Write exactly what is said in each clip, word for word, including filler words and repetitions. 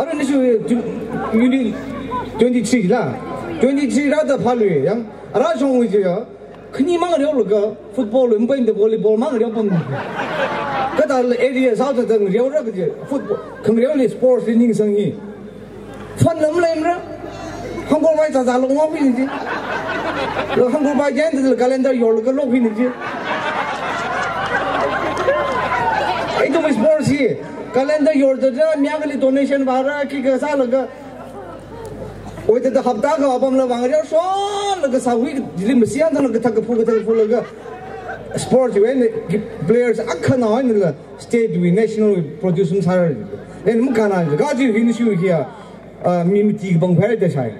Arui nashi tu-, uni twenty-three la. Twenty-three rāda phālui yang. Ara shongwui chi ya. Khani mang reolaga football wui mapaimada volleyball mang reopam. Kathāda area sāda tang reora kaji football. Khangareoli sports li ningsang hi. Fun lam leimara. Hangkorpai zāzā longwui ni chi. Lo hangkorpai jen de calendar yorlaga lok hi ni chi. Ithum sports hi. Calendar yorda da mi akhali donation vāra khikha sālaga. Oida da hapta akha apamla vang reo shonlaga sāwui jili masiyan thanglaga thak kaphu kathak kaphulaga. Sports wui players akhana oinala state wui national wui produce masāra. Len makana kaji hi nashi hi ya. Ah, mi mati bang phai da sai.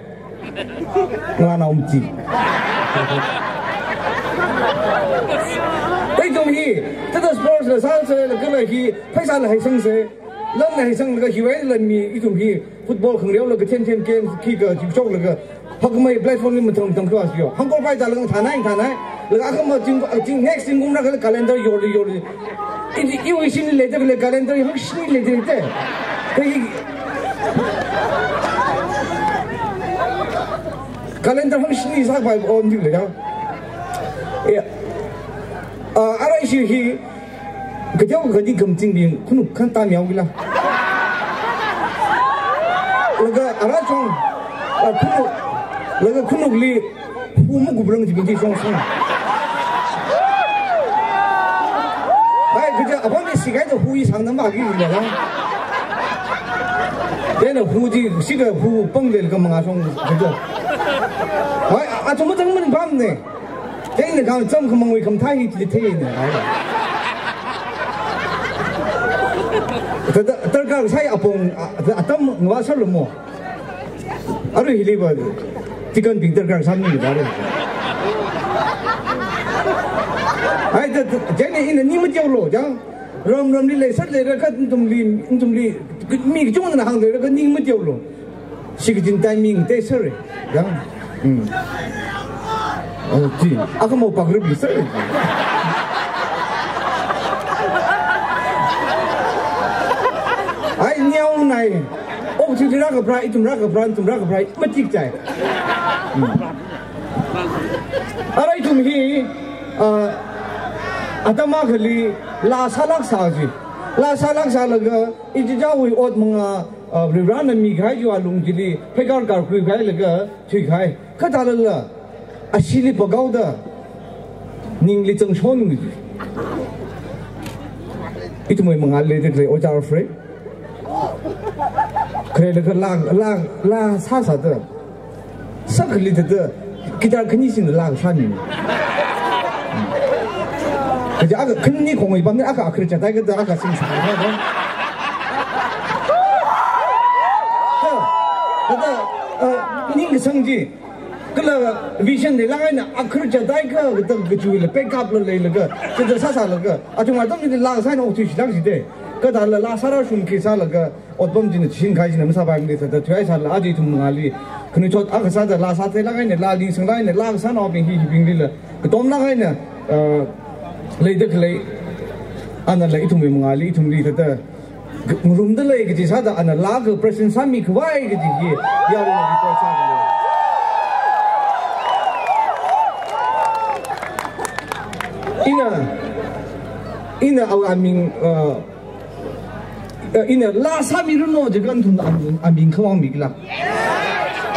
Ngalānao mati. Ithum hi, thāda sports la sāsālaga la hi, pheisāla heisangsa, lanla heisanglaga hiwui la mi ithum hi, football khangareolaga ten ten games khikha jipshoklaga, hakmei platform li mathang mathang khuwa siyo. Hangkorpai zālaga thanai, thanai. Laga akhama jing, jing, next jingkum rākhala calendar yorli, yorli. I, iwui shini leida khalei calendar hangshini leida te. Kai calendar hangshini sāpai on di le ya. Ya. Ah, ara ishi hi, kateokha di kamching bing, khunuk khantam yaogila. Laga ara chong, ah, khunuk, laga khunukli, hu makuprang jibing chi shong shong. Hai, kaja, apam ni sikai to hui sang nam ba ki ni la. Then hu ji, sika hu pang le ka manga shong kaja. Hai, a, athum matang man bam ne. Then ne kam cham kamang wui kam thai hi chi thei ne. Hai. Thāda, darkar sai apong, a, atam ngwa sar lo mo. Arui hili ba, tikan bing darkar sāmi ni ba arui. Ai, da, da, jane ina ning mateolo, jang. Ram, ramli leisālera kha nathumli, nathumli, mi kachungana hāngdalera kha ning mateolo. Shikachin timing te sāre, jang. Hmm. Oh, ti. Akha mo pagrup li sāre. Ai, niau nai. Okathuili rākapharā, ithum rākapharā, nathum rākapharā, matik chai. Hmm. Ara ithum hi, ah, atam akhali laa sālāk sā ji. Laa sālāk sālaga, ichichāwui ot manga, ah, Varivarana mikahai chiwui alung chili, pheikar kar khuikahailaga, thuikahai. Kathālala, ashili pakaoda, ningli changshon. Ithumwui mangāli leida khalei ojā Alfred. Kharelaga laa, laa, laa sāsāda. Sākhali thāda, guitar khani singda laa sāmi. Kaja akha khani khongwui pamli akha akhar chatai kathā akha sing sāda. Thāda, thāda, eh, ning kasang ji. Kala vision leilāk eina akhar chatai kha, kathā kachuila backup la leilaga, thāda sāsālaga, athum atam chili laa sāna okthui shilāk jite. Kathāla laa sāra shungki sālaga, otpam china chishin khai china masāpaimana thāda thuihaisāla, aja ithum mangāli. Khanuithot akha sāda laa sātheilāk eina, laa ningsanglāk eina, laa kasānaobing hi, hibinglila. Katomlāk eina, uh, leida khalei, anala ithumwui mangāli, ithumli thāda ngarumda lei kaji sāda ana laa akha present sāmikhavai kaji hi, yarui request sāda lei. Ina, ina awui aming, uh, uh, ina laa sāmiranu jiakha nathum am-, aming khavang mikla.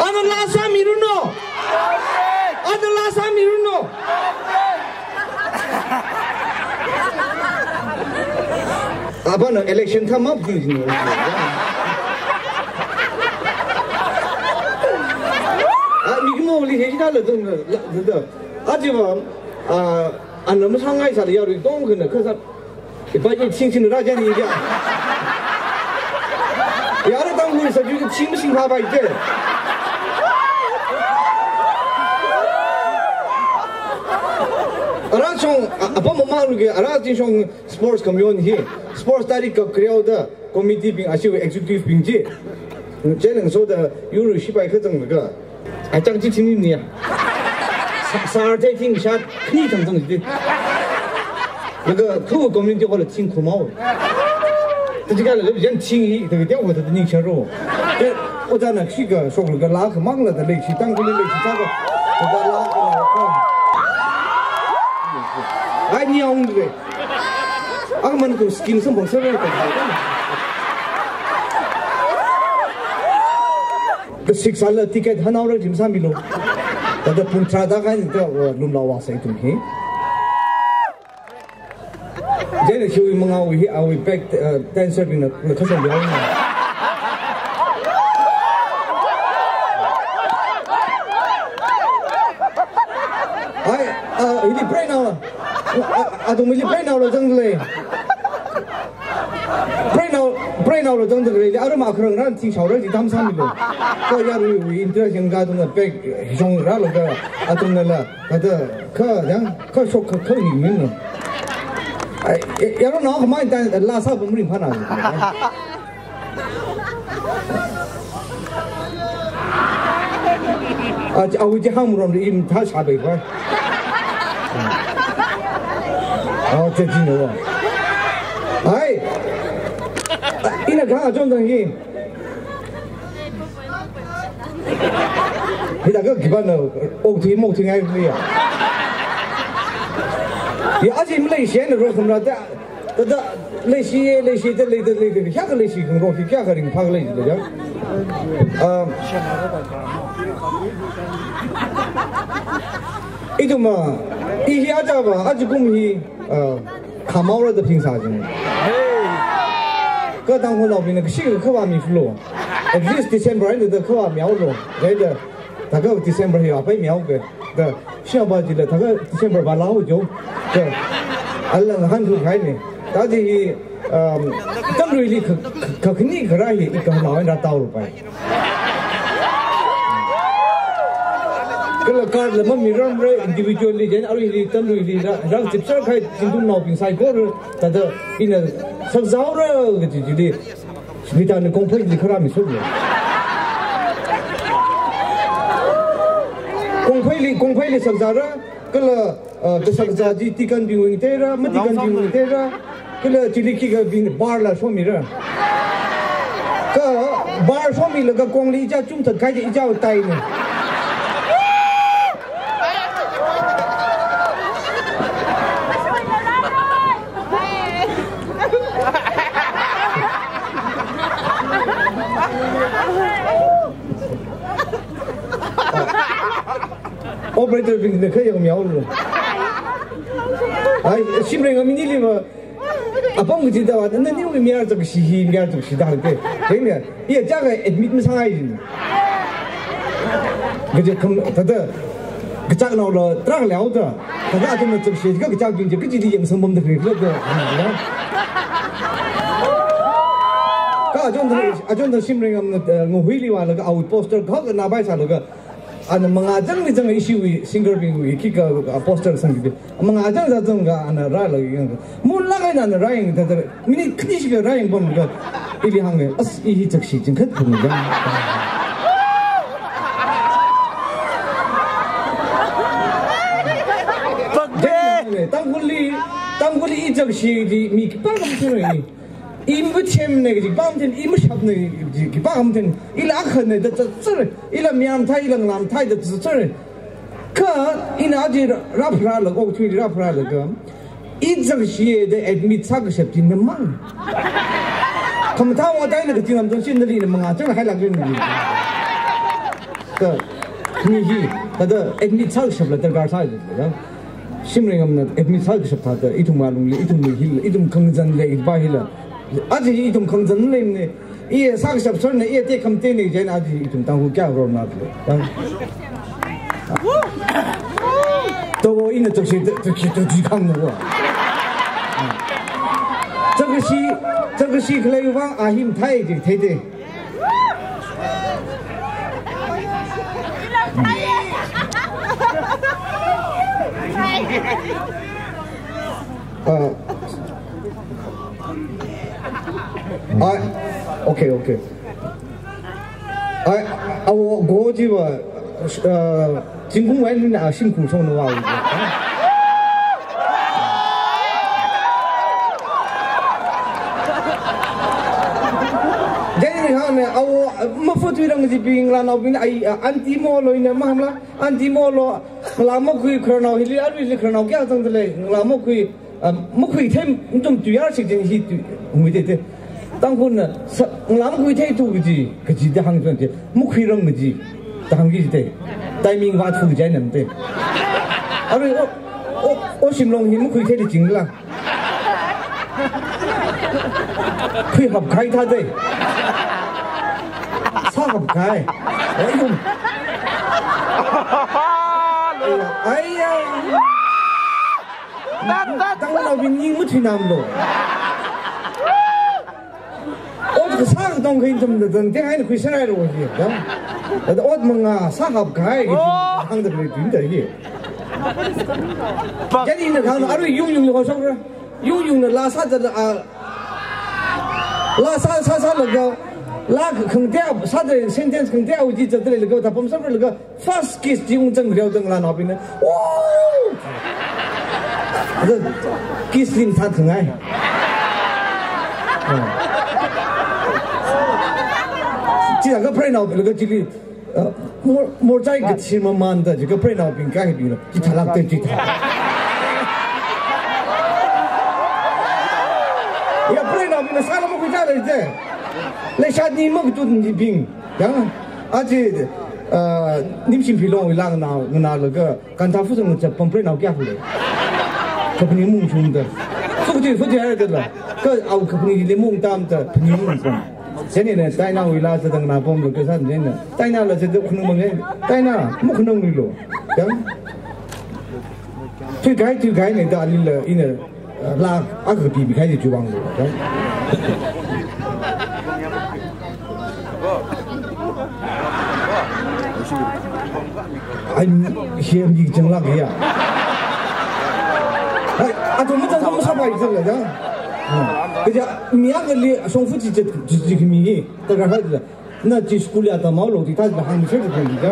Ana laa sāmiranu. Ana laa sāmiranu. Apana election thāma phi jin. Ah, mi kimo li he jina la dung la, la, la. Ajiva, ah, ana masāngaisāla yarui tongkhana kha sā. Ipa ji ching ching rāja ni ya. Yara Tangkhul sa ju ching masing pha bai te. Ara shong, a, apam mamang lu ke, ara jing shong sports committee hi. Sports tarik kap khareo da committee bing, ashiwui executive bing ji. Challenge so da yuru shipai kha zanglaga. Achang chi chini ni ya. Sa-, sar te ting shat khani thang thang ji. Laga khu community hall ting khumao. Tajika le yan ching hi, ta tiao ta ning charo. Te, ojāna shika shoklaga lākhamangla da leishi, Tangkhul leishi sāda. Da lākha. Ai, ni aung de. Ang man ko scheme samphang sāra. Ka six sāla ticket hanaora jim sāmilo. Tada pung tharāda kahaina, uh, lumlao vāsai ithum hi. Chieina hiwui mangāwui hi awui back, uh, dancer bingna, na khasang biya. Ai, uh, hili pray now. Uh, uh, athum hili pray now lo zangda lei. Pray now, pray now lo zangda lei. Aram akharang ran ting shaora ji tam sāmilo. Ko yaruiwui interest yang ka athumna back shong rālaga athumnala. Kata, kha, yang, kha shok, kha, kha ning ning no. Ai, ya, yaronao khamai tan, la sāpam ringphāna. Ah, awui chi hāngrum ri mathā shāpai pa. Ah, te chi no. Ai. Ina kha ajon dang hi. Hithākha khipāna okthui mokthuingai ya. Ya, aja maleishi na ro khamra da, da, da, leishi, leishi, da, lei, da, lei, da, kayākha leishi khangarok hi kayākha ringphā lei da ya. Um, ithum, ah, i hi aja va, ajakum hi, ah, khamaora da phingsā jing. Ka Tangkhulnaobingna kashi kha khavā miflo. At least December eina da khavā mihaolo. Chieina, thākha December hi apai mihaoke. Da, shaba jila thākha December va lao jo. Da, alang han thu khai ne. Taji hi, um, tamruili kha, kha, kha khani kharā hi i khanao eina rātao ru pai. Kala card la mamiramra individually, chieina aruili tamruili rā, rāzipser kahai Zingkumnaobing saikora, tada ina sakzaora kaji chili, Smita ni Kongpheili kharā mi sukle. Kongpheili, Kongpheili sakzara, kala, uh, kasakza chi tikanbingwui ngateira, matikanbingwui ngateira, kala chili khikhabing bar la shomira. Kha bar shomilaga kongli ichā chumthat kahai chi ichāwui tai ne. Operator bingna kha yang mihaolo. Ai, shimrei ngam ini liva. Apam kaji da va, nani wui mayar zakshi hi mayar zakshi da ke. Chieina, iya chaka admit masāngai jin. Kaji kham, tada, kachaknaola trak leo da. Tada athumna zakshi, ka kachakbing chi, kachili yang sambam da kre kre da. Ka ajon da, ajon da shimrei ngamna, eh, ngahuili vālaga awui poster, ka khanā bai sālaga, ana mangā zangli zang ishiwui singerbingwui khikha, ah, poster sangki. Mangā zang zang zang ka ana rālaga yang. Munlāk eina ana rāyang thāda, minute khani shikha rāyang pamlaga, ili hānga, as, i hi zakshi chingkhat pamlaga. Pakde. Tangkhulli, Tangkhulli i zakshi chi mi khipākha mathei. I mavāthemna kaji khipā mathei, i mashapna kaji khipā mathei, ila akhana da zatzara, ila mayāmthei, ila ngalāmthei da zatzara. Kha ina aja rāpharālaga, okthuili rāpharālaga, i zakshi da admit sākashap chi namang. Khamathā wataina kaji ngamtong chi nali na mangā chang hailāk rin nali. Kha mi hi, kada admit sākashapla darkar sāi da. Shimrei ngamna admit sākashap thāda, ithum alungli, ithum hili, ithum khangazan lei, ithum hili. Aja ithum khangazan leimana, i sākashap sārna, i tekhamatei na, chieina aja ithum Tangkhul kayā rorna le. Tang. Tawo ina zakshi, zakshi, zakshi khangna wa. Zakshi, zakshi khalei vang a hi mathei ji theide. Uh, I, okay, okay. I, I will go to, uh, uh, Zingkum wen, uh, Shingkum song no wa. Awo, mafatuirang jibing ngalānaobing ai, a, aunty molo ina mahamla, aunty molo, ngalā makhui khararnao hili, aruili khararnao kayā zangda lei, ngalā makhui, a, makhuithei, mtum tuiyār shik jin hi tu, ngui te te. Tangkhulna, sa, ngalā makhuithei tu kaji, kaji da hāng zang te, makhuirang kaji, da hāngki te. Timing va thu jai nam te. Arui, o, o, o shimlong hi makhuithei li jingla. Khuihap kahai thāda. Sāhap kahai. Ai, yum. Ai, ai. Tangkhulnaobing ning mathuinamlo. Ot kasā katong kha ithumna dang teng eina khuisārai ro hi, dang. Ot manga sāhap kahai kaji hāngda khalei tui da hi. Chieina ina kahāng, arui Yungyung li hoshokra. Yungyungna laa sāda, a, laa sā, sā, sālaga, laa khangatei, sāda sentence khangatei awui chi zatda leilaga, thapam sālaga, first kiss chi ungzang riao da ngalānaobingna. Wow! Kiss lim thāthangai. Chi akha preinaobinglaga chili. Uh, mor, morchai kathir mamanda jiakha preinaobing kahai bingla, chithālāk te chithā. Ya, preinaobingna sāla makhuichālei te. Leishani makatun jibing. Yang, aja, uh, Nimshim Philong wui laa nganā, nganālaga, kantha fusang chap pam preinao kayā hu lei. Kaphaning mungshungda. Futi, futi haira da la. Kha awui kaphaning li mungtamda phaning mungshung. Chieina Taina wui laa sādang na pamlaga sā chieina. Taina la sāda khanang mang chieina. Taina, makhanangluilo. Yang? Thuikahai, thuikahai ne da alila ina, ah, laa akha pimi kahai chi chiwui vanglo. Yang? Ai, hi mi changlāk ya. Ai, athum machang athum masāpai chang la ya. Hmm. Kaja, mi akhali shongfa chi chi, chi, chi mi hi. Tarākha la. Na chi school ya tamhaolo, chi thāda hāngmi sāda khalei ya.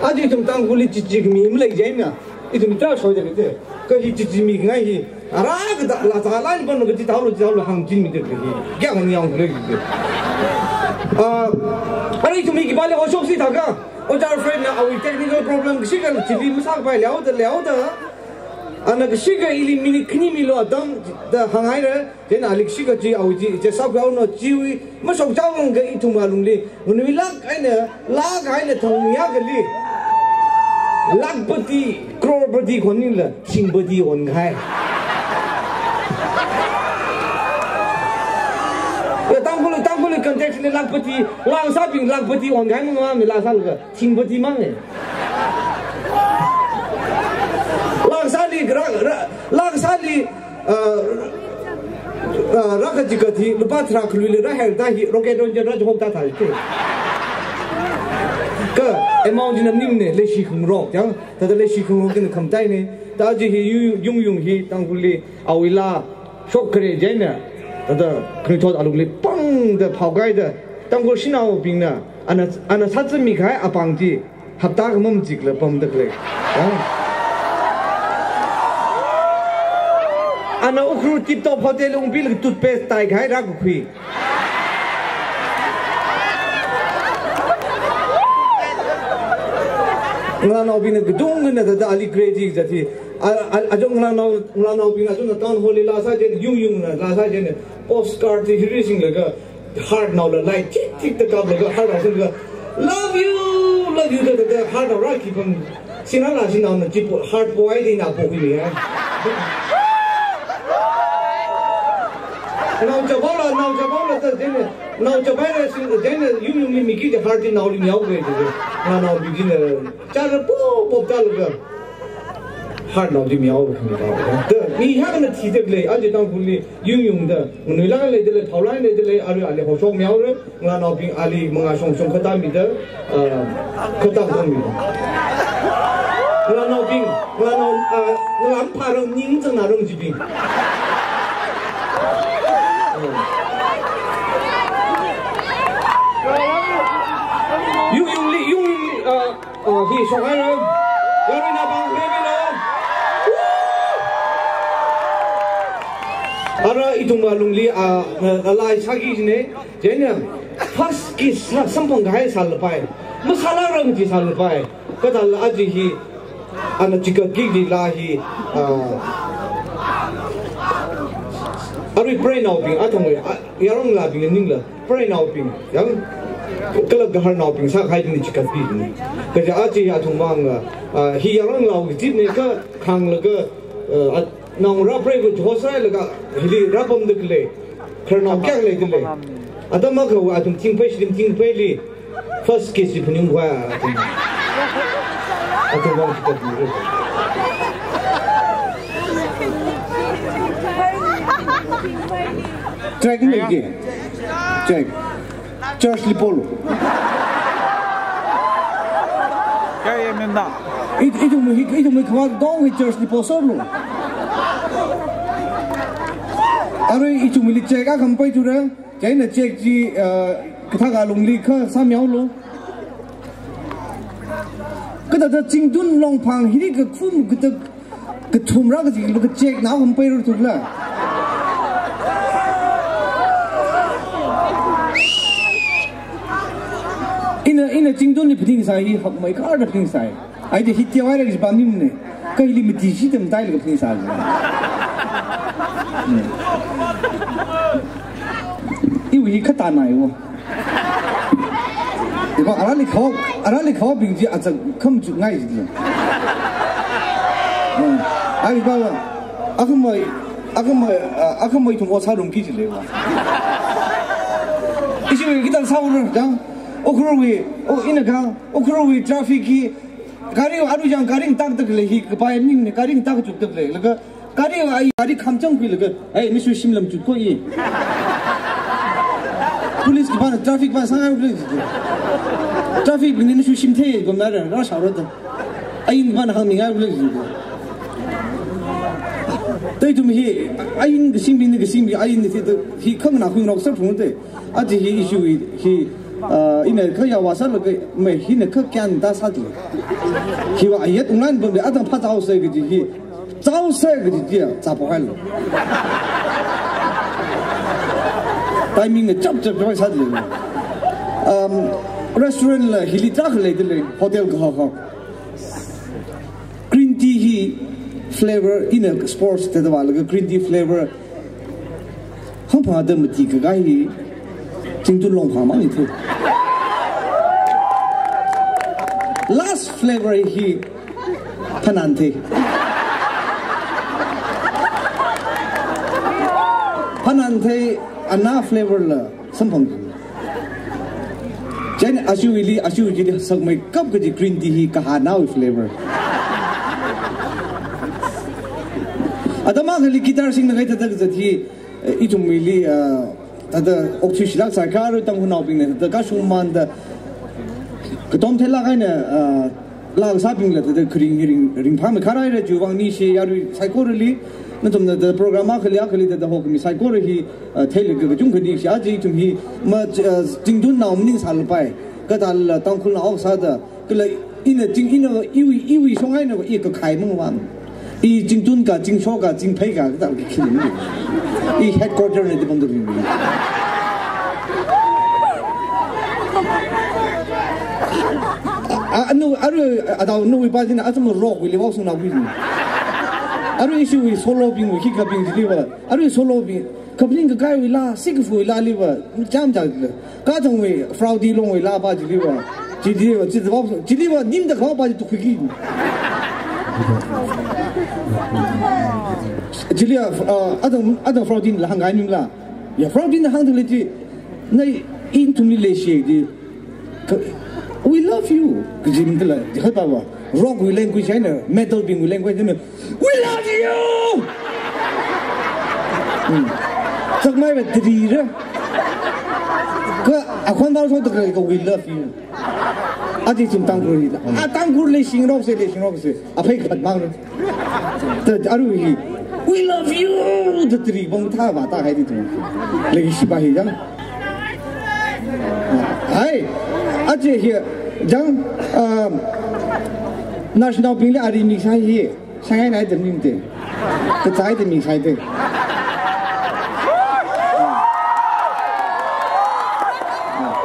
Aja ithum Tangkhulli chi chi mi malei chieina. Ithum mi tarā shoida khalei te. Kha hi chi chi mingai hi. Ara kada la sa la ni pano kati thaolo, thaolo hāngchinmida khalei hi. Kayākha ni yang khalei hi. Ah, ara ithum mi khipāli hoshoksi thākha. Ojā Alfred na awui technical problem kashikha chili masāpai leoda, leoda. Ana kashikha ili minute khani milo atam da hānghaira. Chieina ali kashikha chi awui chi, chi sākhuihaono chiwui, mashokchao ngang kha ithum alungli, nganuilāk eina, lāk eina thangya kali, lakhpati, crorepati khon maningla, thingpati onkahai. Ya, Tangkhul, Tangkhul context li lakhpati, laa sābing lakhpati onkahai mang mang mi laa sālaga, thingpati mang e. Laa sāli, ra, ra, laa sāli, ah, ah, rā kaji kathi, lupā tharā khaluili rāhaida hi, rocket launcher rā chihok ta thāi te. Kha, amount chi nam ning ne, leishi khangarok, yang, thāda leishi khangarok kina khamtai ne, ta chi hi yu, Yungyung hi, Tangkhulli, awui laa, shok khare chieina, thāda, khanuithot alungli, pangda, phaokaida, Tangkhul shanaobingna, ana, ana sāzāmi kahai apāng chi, hapta khamam chikla pamda khalei. Ya. Ana Ukhrul Tip Top Hotel ungpila toothpaste taikahai rākakhui. Ngalānaobingna kadung ngana thāda ali crazy zat hi. A, a, aja ngalānao, ngalānaobing aja na town hall li laa sā chieina, Yungyungna laa sā chieina, postcard chi hiri singlaga, heart naola lai tik tik da kaplaga heart nao singlaga, "Love you, love you," da, da, da, heart nao rākhipam. Sinā la sinā na chipo, heart po ai di na po hui ya. Nao chapaola, nao chapaola da chieina, nao chapaola sing, chieina Yungyungli miki da heart di naoli miao kwe da. Ngalānaobing china, chara po, po da laga. Heart nao di miao ro khani ba. Da, mi hak na thida khalei, aja Tangkhulli, Yungyung da, nganuilāk leida lei, thaolāk leida lei, arui ali hoshok miao ro, ngalānaobing ali mangā shongshong khatamida, ah, khatam khamida. Ngalānaobing, ngalānao, ah, ngalā pharang ning zang na rong jibing. Yungyungli, Yungyungli, ah, Oh, hi, shokhaira. Yaruina pāng, yaruina. Ara ithum alungli, ah, ah, laa sāki jine. Chieina, First kiss sā, samphang kahai sālapai. Masāla rang chi sālapai. Kathāla aja hi, ana chikatki kajila hi, ah, arui preinaobing, athang, ah, yaronglabing ningla, preinaobing, yang, kala gaharnaobing sākahai ni chikatki ni. Kaja aja hi athumwui vang, ah, hi yaronglao kajina kha khanglaga, ah, naongarā preiva chihosailaga, hili rāpamda khalei. Khararnao kayākha leidalei. Atam akhawui athum thingphei, shim thingpheili first kiss chi phaningkhavai athum. Athum vang chikatki. Track ni ki. Track. Church li polu. Kaya menda. It, ithumwui, ithumwui khavā dong hi church li posorlu. Arui ithumwuili check akha mapaithura, chieina check chi, uh, kathākha lungli kha sāmihaolu. Kathāda Chingtun Longphang hili kakhum kathā kathumra kaji lu ka check nao mapairarthula. Ina, ina Chingtunli phaningsai hi hakmei kharda phaningsai. Aida hi tiawaira kaji pamnimne. Kha hili mati shida mataila ka phaningsai. Hmm. Iwui hi khatānaiwo. Iba arali khawa, arali khawa bing chi achak khamachup ngai chi. Hmm. Ai ba, akhamei, akhamei, ah, akhamei thum o sā rungki chile ba. Ishi wui kida sāura jang, Ukhrulwui, o ina kha, Ukhrulwui traffic hi, gari aru jang gari ngtak tak le hi, kapai ning ne gari ngtak chuk tak le, laga, gari ai, gari khamchang khuilaga, ai, nashi shimlam chut kho i. Police kipāna traffic pa sāngai ule. Traffic bing ni nashi shim thei, gomna ra, ra shaura da. Ain pa na hāngmingai ule. Tei ithum hi, ain kashim bing ni kashim bing, ain ni thei, hi khangna khuingarok sā phung te. Aja hi issue hi, hi, ah, ina kha yawa sālaga, mai hina kha kyan ta sāda. Hiva ayat unglan bamde, atang pha tau sai kaji hi. Chao sai kaji dia, cha pa hal. Timing na chap chap chap sai le. Um, restaurant la hili tak le de le, hotel ka ha ha. Green tea hi flavor ina sports te da wala green tea flavor. Hangphang da mati kagai hi Chingtun Longphang mang ni the. Last flavor hi Phananthe. Phananthe ana flavor la samphang. Chieina ashiwuili, ashiwuili sakmeikap kaji green tea hi kahānao flavor. Atam akhali guitar singda khaida kazat hi, eh, ithumwuili, ah, thāda okthui shilak sai kha arui Tangkhulnaobingna thāda kashungmanda katom theilak eina, ah, laa kasābingla thāda kharing hi ring, ringphāmei kharai ra chiwui vang ningshi, arui saikorali, nathumna thāda program akhali akhali thāda hokhami saikora hi, ah, theilaga kachungkha ningshi, aja ithum hi ma, ah, Chingtunnao maning sālapai, kathāla Tangkhulnao sāda, kala ina Ching, ina iwui, iwui shong eina i kakhai mang vang. I Chingtun ka, Chingsho ka, Chingphei ka, kathā ki khili. I headquarter na di pamda ring. A, anu, aru, adao nu ipa jina, atam rock wui li wau sung na wui. Aru ishiwui solo bing wui, khikha bing jili wa. Aru solo bing, kaphaning kakaiwui laa, sikafuwui laali wa, cham cham jila. Kathangwui, Fraudi Longwui laa pa jili wa. Jili wa, jili wa, jili wa, nimda khawa pa ji tukhuiki. Jili wa, ah, adang, adang Fraudi la hāngngai nim la. Ya, Fraudi na hāngda le ji, na ithumli leishi ji. Ka, "We love you." Kaji mingla, ji khat pa wa. Rock wui language eina, metal bing wui language eina, "We love you!" Hmm. Chakmai ba tiri ra. Kha akhon ba so ta ka, "We love you." Aja ithum Tangkhul hi. A Tangkhul leishingarok se, leishingarok se. Aphei khat mang ra. Ta aru hi, "We love you!" Da tiri bang tha ba ta hai di tu. Lagi shipa hi jang. Hai. Aja hi jang, um, national bing le ari mi sai hi. Shangai nai da ming te. Ka sai da mi sai te.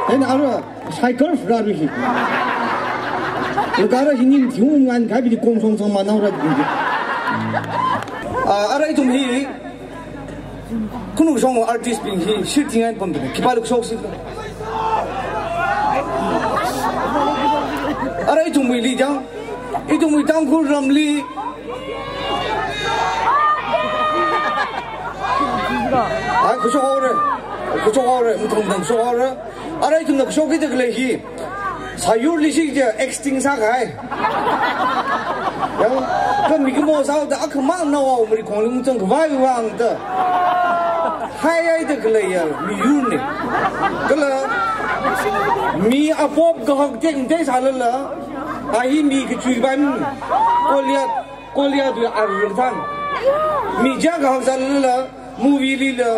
Eina ara, cycle rāra hi. Laga ara hi ning thiung ngan kai bi kong song song manao ra. Ah, ara ithum hi, khunu shong artist bing hi, shirting ai pam bing, khipālāk shok si. Ara ithumwuili jang, ithumwui Tangkhul ramli. Ai, khuishok haora, khuishok haora, mathang mathang shok haora. Ara ithumna khuishokki da khalei hi. Sāyurli shik je extinct sākahai. Yang, kha mikumo sāhaoda akhamang naowui mari khongli mungchang khavai vang da. Hai ai da khaleiya miyurna. Kala mi apop kahak tekmatek sālala. A hi mi kachui bai mi. Goliath, Goliath wui arui rāthan. Mi ja kahak sālala, movie lila,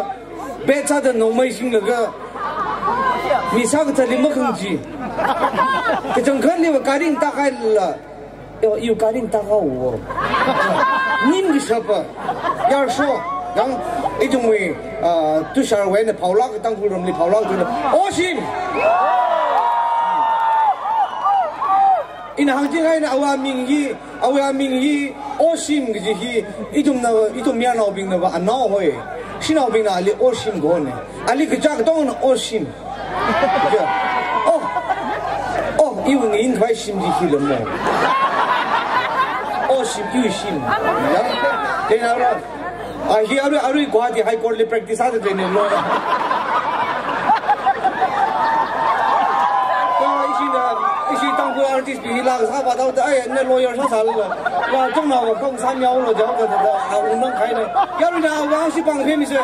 bet sāda nongmei shinglaga. Mi sākathāli makhangchi. Kachangkhatliva gari ngatak hailala. Yo, iwui gari ngatak haowa. Ning kashapa. Yarsho. Yang ithumwui, ah, Tusharwui eina phaolāk, Tangkhul ramli phaolāk tula. Oshim! Ina hāngchingai eina awui aming hi, awui aming hi, Oshim kaji hi, ithumna, ithum mayarnaobingnava anao hoi. Shanaobingna ali Oshim kahona. Ali kachā katongna Oshim. Kaja, oh, oh, iwui ngayin khavai shim chi hi lamo. Oshim, iwui shim. Ya, kena ra. Ah, hi arui, arui Guwahati High Court li practice sāda leina lawyer. Kha ishina, ishi Tangkhul artist bing hi laa kasā vāthaoda, ai, na lawyer sāsālala. La, chang na wa kong sāmiao lo jao da da, a, ung nang khai na. Yaruina, wa shi pang khe mi se.